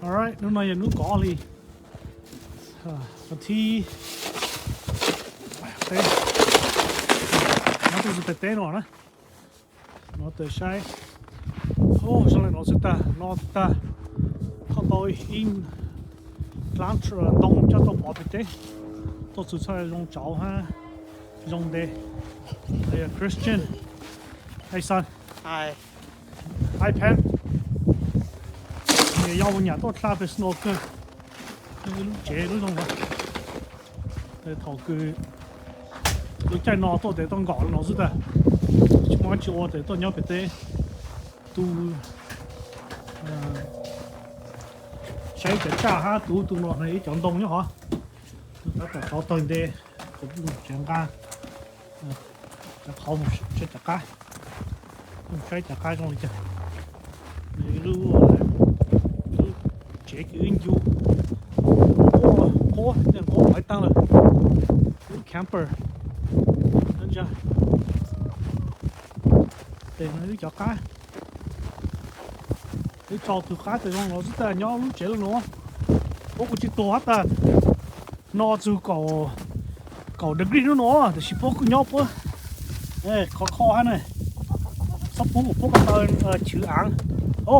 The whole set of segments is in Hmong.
Alright, hnub no yog hnub kaum li, thib, no tuaj txug pem teb no na. No tes saib, zoo le no xwb tag, no tag, koj tau ib dlaab ntoo coj tuaj pov pem teb, tuaj txug txhaj zoo tsauv hab zoo ntev. Christian, hey son, iPad, yog ua nyam tuaj dlha pem snow kawg, lub tsev lub zoo. Thaum kws lub caij no tuaj tes tuaj nkaum le no xwb tag, tsis muaj dab tsi ua tes tuaj nyob pem teb tu, saib cov tsaj hab tu tu no ib cov ntoo nyob hov, tab tom tsauv tawg nte, kuv tsev nqa cov qhauv mus saib cov qab, saib cov qab zoo li cas. Lub, lub tsev kws wb ncu, nqub, nqub qhov ib taag lawm, lub camper. Tes no wb cov qab, wb tso tug qab tes zoo no xwb tag nyob lub tsev le nuav, puab kuj tsis tuag hab tag. No txug kaum degree nub no tab sis puab kuj nyob puab khov kho hab na. Txhob pub kom puab ko taw chwv aav, o,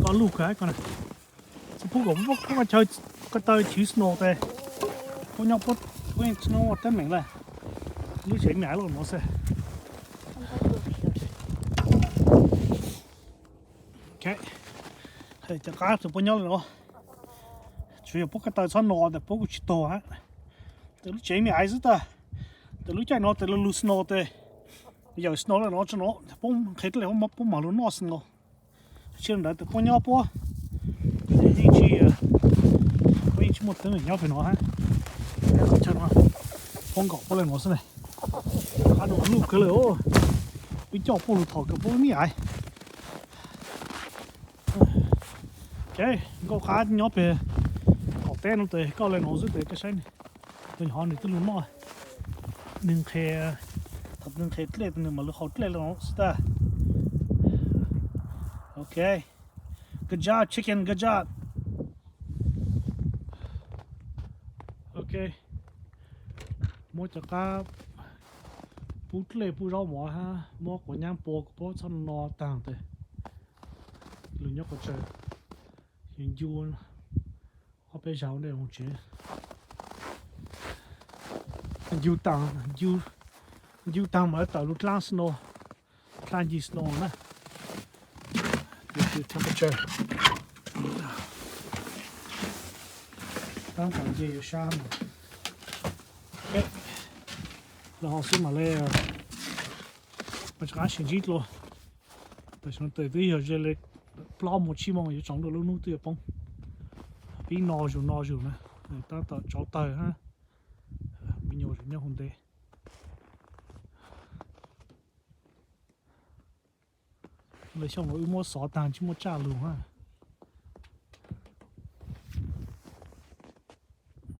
ko lug kawg ko, txhob pub kom puab ko taw chwv snow tes puab nyob puab yeej tsis nub teeb meem le. Lub tsev me ais le nuav xwb. Cov qab tes puab nyob le nuav, tsuav yog puab ko taw txhob no tes puab kuj tsis tuag hab. Tes lub tsev me ais xwb tag, tes lub caij no tes lug lug snow tes, yawm snow le nuav tso no puab nqhis dlej puab mam lug noj snow. Tsi ntawd tes puab nyob puab yeej tsis, puab yeej tsis muaj teeb meem nyob pem no hab. Puab nkaum puab le nuav xwb ne. Qab no luj kawg le, wb coj puab lug thaum kawg puab me ais. Nkauj qab nyob pem qaum teb no tes koj le nuav xwb tes koj saib, tus nyuam qhuav nws twb lug noj, nws nqhis, thaum nws nqhis dlej tes nws mam lug haus dlej le nuav xwb tag. Ok, good job chicken, good job. Ok, muab cov qab pub dlej pub zaub mov hab muab quav nyab pua kom puab txhob no taag tes lug nyob quas tsaws. Yus ncu ob peb zaug ntej mus tsev. Ncu taag, ncu taag mam tawm lug dlaab snow, dlaab ncig snow na. Temperature taab tom nce yuav sab mas. Los ho xwb mam le, mas rov qab sib ntsib dlua. Tam sim no tes twb yog ze le plaub moos tsib moos yuav tsaus ntuj lub hnub twb yuav poob. Pib no zus no zus na, taab tom tsauv tawg hab, me nyuam nyob hauv ntev. Le xyoo no wb muab xov taag tsis muaj tsaj lug.